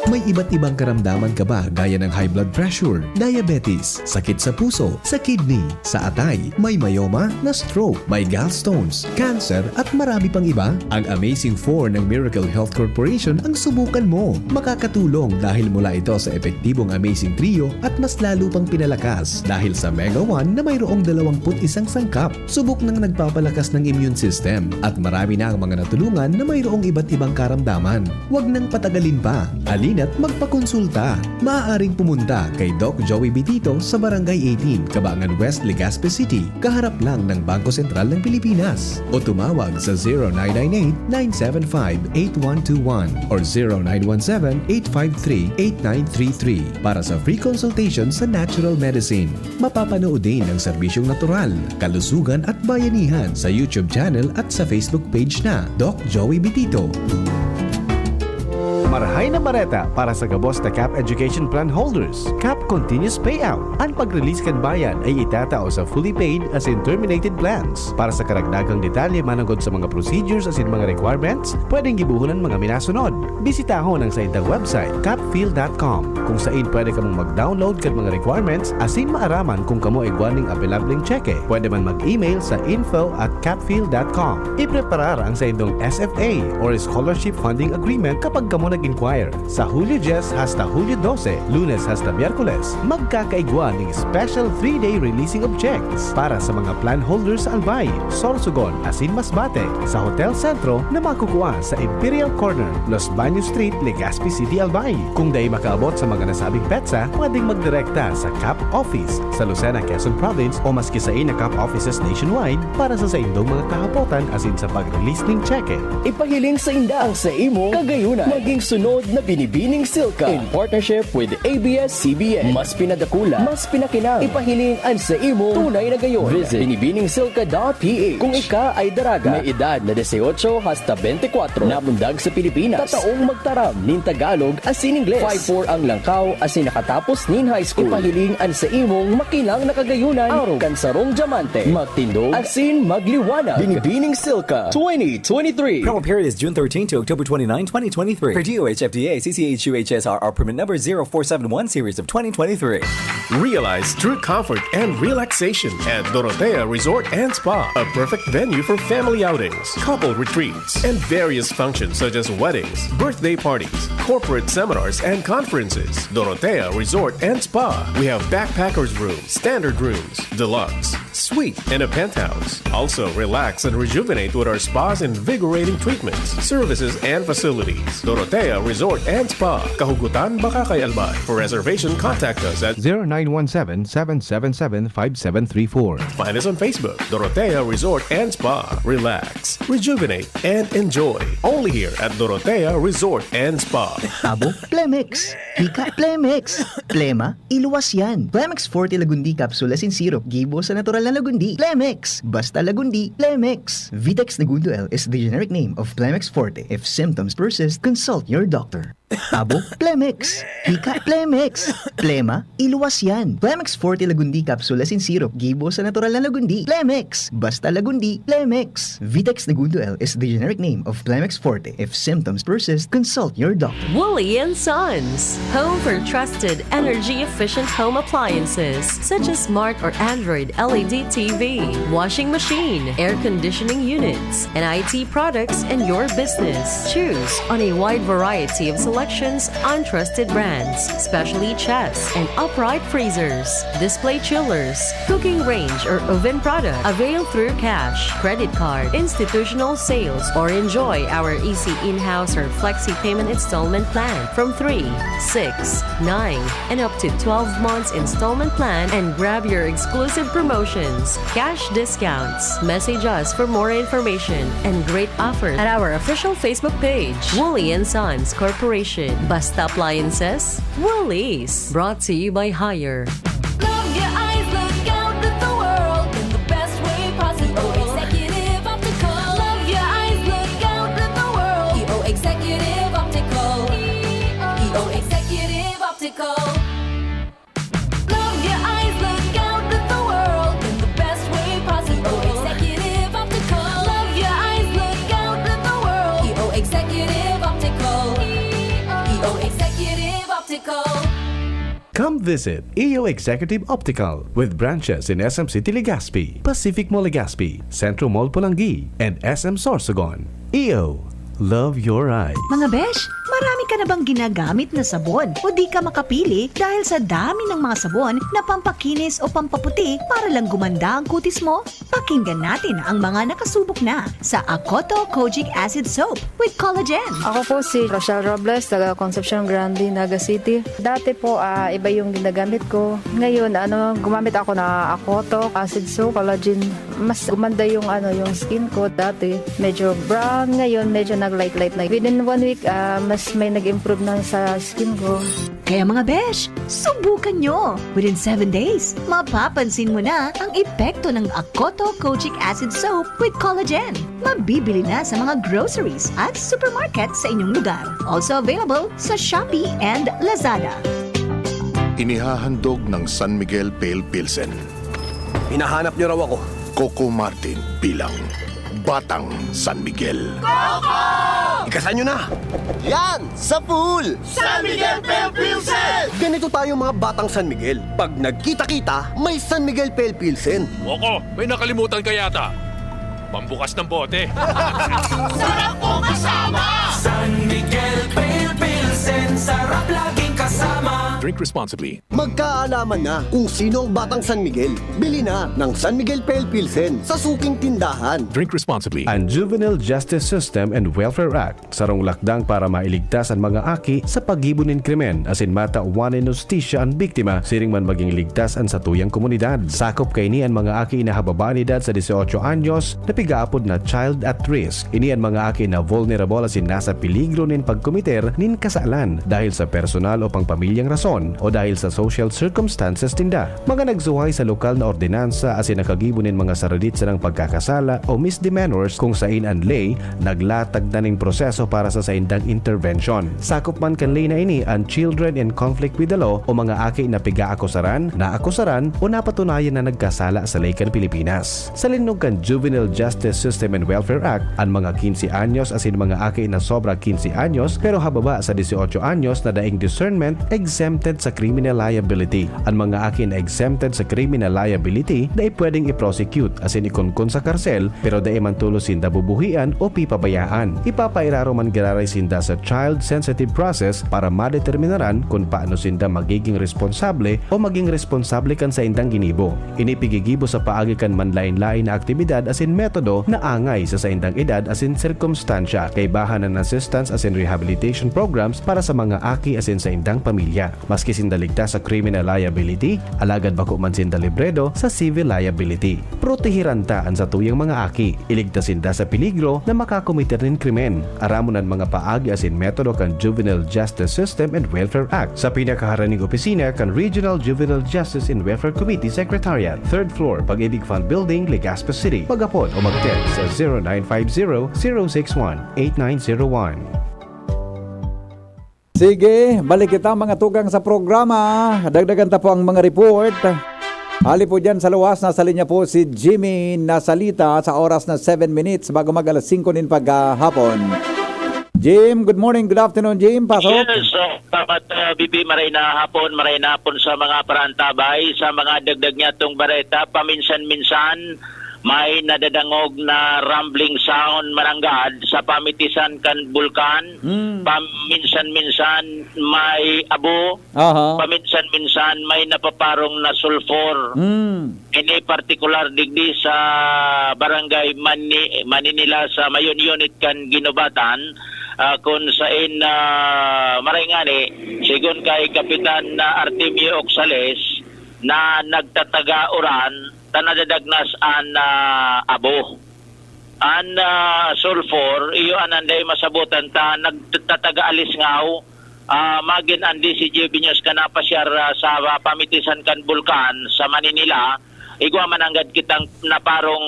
May iba't ibang karamdaman ka ba, gaya ng high blood pressure, diabetes, sakit sa puso, sa kidney, sa atay, may myoma, na-stroke, may gallstones, cancer, at marami pang iba? Ang Amazing Four ng Miracle Health Corporation ang subukan mo. Makakatulong dahil mula ito sa epektibong Amazing Trio at mas lalo pang pinalakas dahil sa Mega One na mayroong dalawampu't isang sangkap. Subok nang nagpapalakas ng immune system at marami na ang mga natulungan na mayroong iba't ibang karamdaman. Huwag nang patagalin pa. Halina't magpakonsulta. Maaaring pumunta kay Doc Joey Bitito sa Barangay eighteen, Cabangan West, Legazpi City, kaharap lang ng Bangko Sentral ng Pilipinas. O tumawag sa zero nine nine eight, nine seven five, eight one two one or zero nine one seven, eight five three, eight nine three three para sa free consultation sa natural medicine. Mapapanood din ang serbisyong natural, kalusugan at bayanihan sa YouTube channel at sa Facebook page na Doc Joey Bitito. Marahay na bareta para sa gabos na CAP Education Plan holders, CAP Continuous Payout. An pag-release kan bayad ay itatao sa fully paid as in terminated plans. Para sa karagdagang detalye manongod sa mga procedures as in mga requirements, pwedeng gibohon an mga minasunod. Bisitahon ang saindang website, capfil dot com, kung sain pwede kamong mag-download kan mga requirements asin maaraman kung kamo igwa nin apelableng tseke. Pwede man mag-email sa info at capfil dot com. Ipreparar ang saindong S F A or Scholarship Funding Agreement kapag kamo nag-inquire. Sa Hulyo dyes hasta Hulyo dose, Lunes hasta Miyerkules, magkakaigwa nin special three-day releasing of checks para sa mga plan holders sa Albay, Sorsogon, asin Masbate, sa Hotel Centro na makukua sa Imperial Corner, Los Baños Street, Legazpi City, Albay. Kung dai makaabot sa mga nasabing petsa, pwedeng magdirekta sa CAP Office sa Lucena, Quezon Province, o maski sain na CAP offices nationwide para sa saindong mga kahapotan asin sa pag-release nin tseke. Ipahiling sainda ang sa imong kagayunan. Maging sunod na Binibining Silka in partnership with A B S C B N. Mas pinadakula, mas pinakinang. Ipahiling an sa imong tunay na gayon. Visit binibining silka dot P H. Kung ika ay daraga, may edad na dieciocho hasta bentikwatro, namundag sa Pilipinas, tataong magtaram nin Tagalog asin Ingles, five four ang langkaw asin nakatapos nin high school, ipahiling an sa imong makinang na kagayunan, arog kan sarong dyamante, magtindog asin magliwanag. Binibining Silka twenty twenty-three. Promo period is June thirteen to October twenty-nine, twenty twenty-three. For D O H F D A, C C H U H S R R permit number zero four seven one series of twenty twenty-three. Realize true comfort and relaxation at Dorotea Resort and Spa, a perfect venue for family outings, couple retreats, and various functions such as weddings, birthday parties, corporate seminars, and conferences. Dorotea Resort and Spa. We have backpackers room, standard rooms, deluxe, suite, and a penthouse. Also, relax and rejuvenate with our spa's invigorating treatments, services, and facilities. Dorotea Resort and Spa, Kahugutan, Bacacay, Albay. For reservation, contact us at zero nine one seven, seven seven seven, five seven three four. Find us on Facebook, Dorotea Resort and Spa. Relax, rejuvenate, and enjoy. Only here at Dorotea Resort and Spa. Abo, Plemex. Hika, Plemex. Plema, iluwas yan. Plemex Forte Lagundi Capsule asin Syrup, gibo sa natural na lagundi. Plemex! Basta lagundi, Plemex! Vitex Negundo L is the generic name of Plemex Forte. If symptoms persist, consult your doctor. Abo, Plemex! Hika, Plemex! Plema, iluwas yan. Plemex Forte Lagundi Capsule asin Syrup, gibo sa natural na lagundi. Plemex! Basta lagundi, Plemex! Vitex Negundo L is the generic name of Plemex Forte. If symptoms persist, consult your doctor. Woolly and Sons, home for trusted energy-efficient home appliances such as smart or Android L E D T V, washing machine, air conditioning units, and I T products in your business. Choose on a wide variety of selections on trusted brands, specially chests and upright freezers, display chillers, cooking range or oven product. Avail through cash, credit card, institutional sales, or enjoy our easy in-house or flexi payment installment plan from three, six, nine, and up to twelve months installment plan and grab your exclusive promotions, cash discounts. Message us for more information and great offer at our official Facebook page, Woolly and Sons Corporation. Basta Appliances, Woolies. Brought to you by Haier. Love your eyes, look out at the world in the best way possible. E O Executive Optical. Love your eyes, look out at the world. E O Executive Optical. E O Executive Optical. Love your eyes, look out at the world in the best way possible. E O Executive Optical. Love your eyes, look out at the world. E O Executive Optical. E O Executive Optical. Come visit E O Executive Optical with branches in S M City Legazpi, Pacific Mall Legazpi, Centro Mall Polangui, and S M Sorsogon. E O, love your eyes. Mga besh, marami ka na bang ginagamit na sabon o di ka makapili dahil sa dami ng mga sabon na pampakinis o pampaputi para lang gumanda ang kutis mo? Pakinggan natin ang mga nakasubok na sa Akoto Kojic Acid Soap with Collagen. Ako po si Rochelle Robles, taga Concepcion Grande, Naga City. Dati po, ah, iba yung ginagamit ko. Ngayon, ano, gumamit ako na Akoto Acid Soap, Collagen. Mas gumanda yung, ano, yung skin ko. Dati, medyo brown. Ngayon, medyo nag-light-light na. Within one week, ah, mas May nag-improve na sa skin ko. Kaya mga besh, subukan nyo! Within seven days, mapapansin mo na ang epekto ng Akoto Kojic Acid Soap with Collagen. Mabibili na sa mga groceries at supermarket sa inyong lugar. Also available sa Shopee and Lazada. Inihahandog ng San Miguel Pale Pilsen. Hinahanap niyo raw ako. Coco Martin bilang Batang San Miguel. Ikasan niyo na! Yan! Sa pool! San Miguel Pale Pilsen! Ganito tayo mga batang San Miguel. Pag nagkita-kita, may San Miguel Pale Pilsen. Coco, may nakalimutan ka yata. Pambukas ng bote. Sarap kong kasama! San Miguel Pale Pilsen, sarap laging kasama. Drink responsibly. Magkaalaman na kung sino ang batang San Miguel. Bili na ng San Miguel Pale Pilsen sa suking tindahan. Drink responsibly. Ang Juvenile Justice System and Welfare Act, sarong lakdang para mailigtas an mga aki sa paggibo nin krimen asin matawan nin hustisya an biktima siring man maging ligtas an satuyang komunidad. Sakop kaini an mga aki na hababa an edad sa dieciocho anyos na pigaapod na child at risk. Ini an mga aki na vulnerable asin nasa peligro nin pagkomiter nin kasalan dahil sa personal o pangpamilyang rason o dahil sa social circumstances ninda. Mga nagsuhay sa lokal na ordinansa asin nakagibo nin mga saradit sanang pagkakasala o misdemeanors kung sain an ley naglatag na ning proseso para sa saindang intervention. Sakop man kan ley na ini an children in conflict with the law o mga aki na pigaakusaran, naakusaran o napatunayan na nagkasala sa ley kan Pilipinas. Sa linnog kan Juvenile Justice System and Welfare Act, an mga quince anyos asin mga aki na sobra quince anyos pero hababa sa dieciocho anyos na daing discernment exempted sa criminal liability. An mga aki na exempted sa criminal liability dai pwedeng i-prosecute asin ikonkon sa karsel pero dai man tolos sinda bubuhian o pipabayaan. Ipapairarom man giraray sinda sa child-sensitive process para madeterminaran kun paano sinda magiging responsable o maging responsable kan saindang ginibo. Ini pigigibo sa paagi kan manlaen-laen na aktibidad asin metodo na angay sa saindang edad asin sirkumstansya. Kaibahan an assistance asin rehabilitation programs para sa mga aki asin saindang pamilya. Maski sinda ligtas sa criminal liability, alagad bako man sinda libredo sa civil liability. Protehiran ta an satuyang mga aki. Iligtas sinda sa peligro na makakometer nin krimen. Aramon an mga paagi asin metodo kan Juvenile Justice System and Welfare Act sa pinakaharani'ng opisina kan Regional Juvenile Justice and Welfare Committee Secretariat, third floor, Pag-ibig Fund Building, Legazpi City. Mag-apod o mag-text sa zero nine five zero, zero six one, eight nine zero one. Sige, balik kita mga tugang sa programa. Dagdagan ta po ang mga report. Hali po dyan sa luwas, nasa linya po si Jimmy Nasalita sa oras na seven minutes bago mag alas singko nin paghahapon. Jim, good morning, good afternoon, Jim. Pasok. Yes, so, dapat uh, B B, maray na hapon, maray na hapon sa mga parantabay, sa mga dagdag niya tong bareta, paminsan-minsan may nadadangog na rumbling sound, maranggad, sa pamitisan kan bulkan. Mm. Paminsan-minsan may abo, Aha. paminsan-minsan may napaparong na sulfur. Mm. Ini partikular digdi sa barangay Mani, Maninila sa Mayon Unit kan Ginobatan, ah, kun sain, ah, maray ngani, sigon kay Kapitan na Artemio Oxales na nagtataga uran ta nadadagnas an, ah, abo. An, ah, sulfur, iyo an anday masabotan ta nagtataga alisngaw, ah, magin an D C J B News kan napasyar, ah, sa pamitisan kan bulkan sa Maninila, igwa man nanggad kitang naparong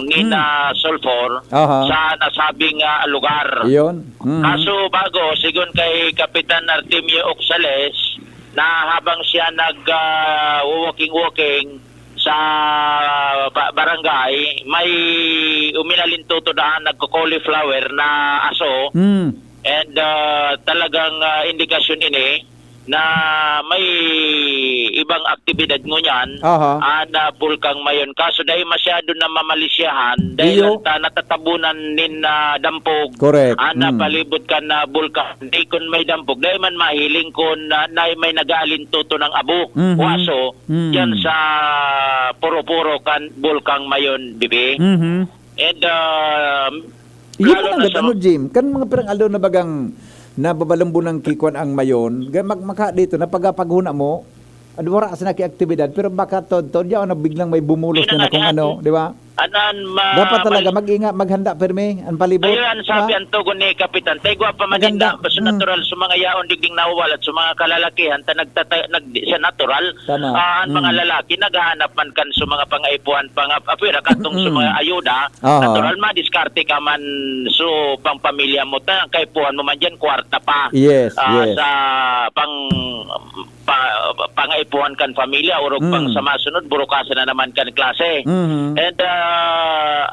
nin, Hmm. ah, sulfur Aha. sa nasabing, ah, lugar. Iyon. Mhm. Kaso bago, sigon kay Kapitan Artemio Oxales, na habang siya nag, ah, walking-walking sa ba-, barangay, may uminalintuto daan nagko-cauliflower na aso. Mm. And, ah, talagang, ah, indikasyon ini na may ibang aktibidad ngunyan Aha. an, ah, Bulkang Mayon. Kaso dai masyado na mamalisyahan dahil Iyo. lang ta natatabunan nin, ah, dampog Correct. an, Mm. ah, palibot kan, ah, bulkan. Di kun may dampog, dai man mahiling kun, ah, na may nag-aalintuto ng abo Mhm. o aso Mm. diyan sa puro-puro kan Bulkang Mayon, bibi. Mhm. And, ah, Iyo lalo man na ang sa ano, Jim, kan mga pirang aldaw na bagang nababalambunang kikwan ang Mayon, ga-, mag-, maka dito, na pagapaghuna mo, ad-, wara sa nakiaktibidad, pero baka tod-tod, yaon na biglang may bumulos Yun na ang kung ano, ano. di ba? Anan ma-, Dapat talaga mal- mag-ingat, maghanda pirmi ang palibot, Ayun, ang sabi di ba? Ang tugon ni Kapitan, "Taigwa pa man Maganda. Din na, basta Mm. natural sa mga yaon digding nahuwalat, sa mga kalalakihan, ta nagtata-, nag-, sa natural, Tama. Ah, ang mga Mm. lalaki, naghahanap man kan sa mga pangaipuhan, pang-, apwera, katong sa Mm. mga ayuda, Aha. natural, madiskarte ka man sa pangpamilya mo, ta, ang kaipuhan mo man dyan, kwarta pa." Yes, Ah, yes. sa pang-, pa-, pangaipuhan kan pamilya, orog pang Mm. sa masunod, burukasan na naman kan klase. Mhm. And, ah,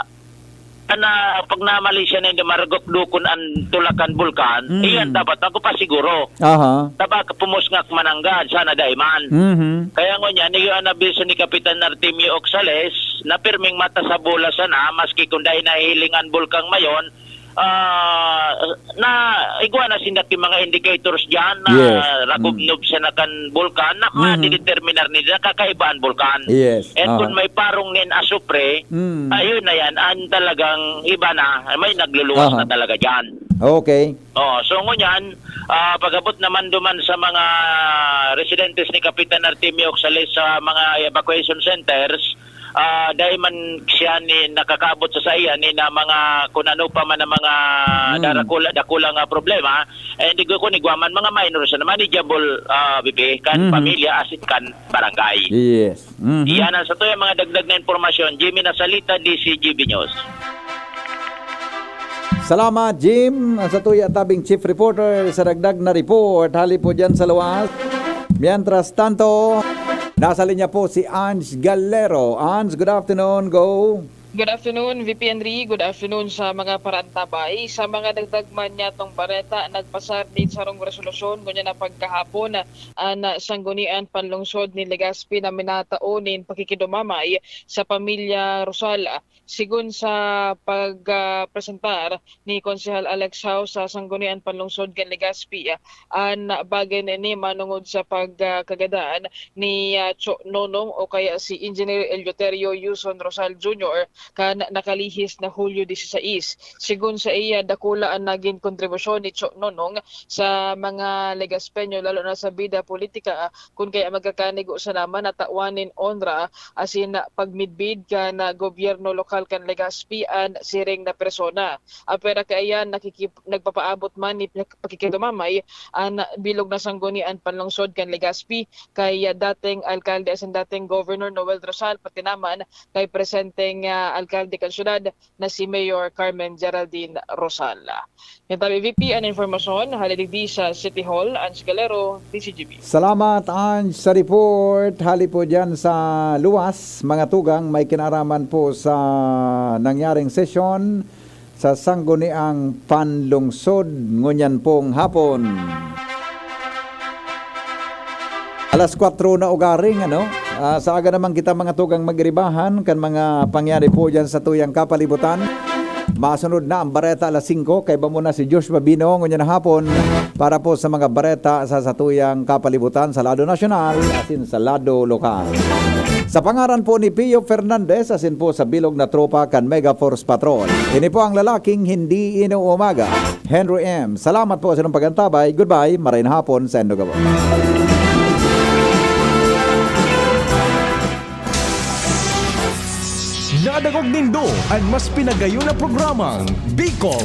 ana, pag namali siya na hindi maragok dukon ang tulakan bulkan, Mm. iyan dapat ako pa siguro. Aha. Tabak pumusngak manangga, sana daiman. Mhm. Kaya ngunyan, iyo ang nabiso ni Kapitan Artemio Oxales, na pirming mata sa bola sana, maski kung dai nahihiling ang bulkang mayon, ah, na igwa na sinda ki mga indicators diyan na Yes. Mm. ragubnob siya na kan bulkan, na Mm-hmm. madideterminar nila na kakaiba ang bulkan. Yes. And Aha. kung may parong nin asupre, Mm. ayun na yan, ang talagang iba na, may nagluluwas Aha. na talaga diyan. Okay. Oh, so ngunyan, ah, pag-abot naman duman sa mga residentes ni Kapitan Artemio Oxales sa mga evacuation centers, ah, dai man siya ni nakakaabot sa saiya ni na mga kun ano pa man ang mga Hmm. darakula-, dakula nga problema, eh, hindi ko kun igwa man, mga minor siya na manageable, ah, bibi, kan Mhm. pamilya asin kan barangay. Yes. Mhm. Iyan ang sa tuya mga dagdag na impormasyon. Jimmy Nasalita, D C G B News. Salamat, Jim. Ang sa tuya tabing chief reporter sa dagdag na report. Hali po dyan sa luwas. Mientras tanto, nasa linya po si Ange Galero. Ange, good afternoon. Go. Good afternoon, V P Henry. Good afternoon sa mga paraantabay. Sa mga dagdag man niyatong bareta, nagpasar nin sarong resolusyon ngunyan na pagkahapon an Sanggunian Panlungsod nin Legazpi na minatao nin pakikidumamay sa pamilya Rosal. Sigon sa pag, ah, presentar ni Konsehal Alex House sa Sanggunian Panlungsod kan Legazpi, ah, an bagay na ini manongod sa pag, ah, kagadan ni, ah, Cho Nonong o kaya si Engineer Eleuterio Yuson Rosal Junior kan nakalihis na Hulyo dieciséis. Sigon sa iya, dakula an nagin kontribusyon ni Cho Nonong sa mga Legazpeño, lalo na sa bida politika, ah, kun kaya magkakanigo sana man na tawan nin onra asin pagmidbid kan, ah, gobyerno lokal kan Legazpi an siring na persona. Apwera kaiyan, nakikip-, nagpapaabot man ni pak-, pakikidumamay an bilog na sanggunian panlungsod kan Legazpi kay, ah, dating alkalde asin dating Governor Noel Rosal, pati naman kay presenteng, ah, alkalde kan syudad na si Mayor Carmen Geraldine Rosal. Yan tabi, V P, an impormasyon, hali digdi sa City Hall, Ange Galero, D C G B. Salamat, Ange, sa report. Hali po dyan sa luwas, mga tugang, may kinaraman po sa nangyaring sesyon sa Sangguniang Panlungsod ngunyan pong hapon. Alas kwatro na ugaring, ano? Ah, sa aga naman kita, mga tugang, magribahan kan mga pangyari po dyan sa tuyang kapalibutan. Masunod na ang bareta alas singko. Kaiba muna si Joshua Bino ngunyan na hapon para po sa mga bareta sa satuyang kapalibutan sa lado nasyonal asin sa lado lokal. Sa pangaran po ni Pio Fernandez, asin po sa bilog na tropa kan Mega Force Patrol. Ini po ang lalaking hindi inuumaga, Henry M. Salamat po sa inyong pag-antabay. Goodbye. Maray na hapon sa indo gabos. Nadangog nindo an mas pinagayon na programang Bicol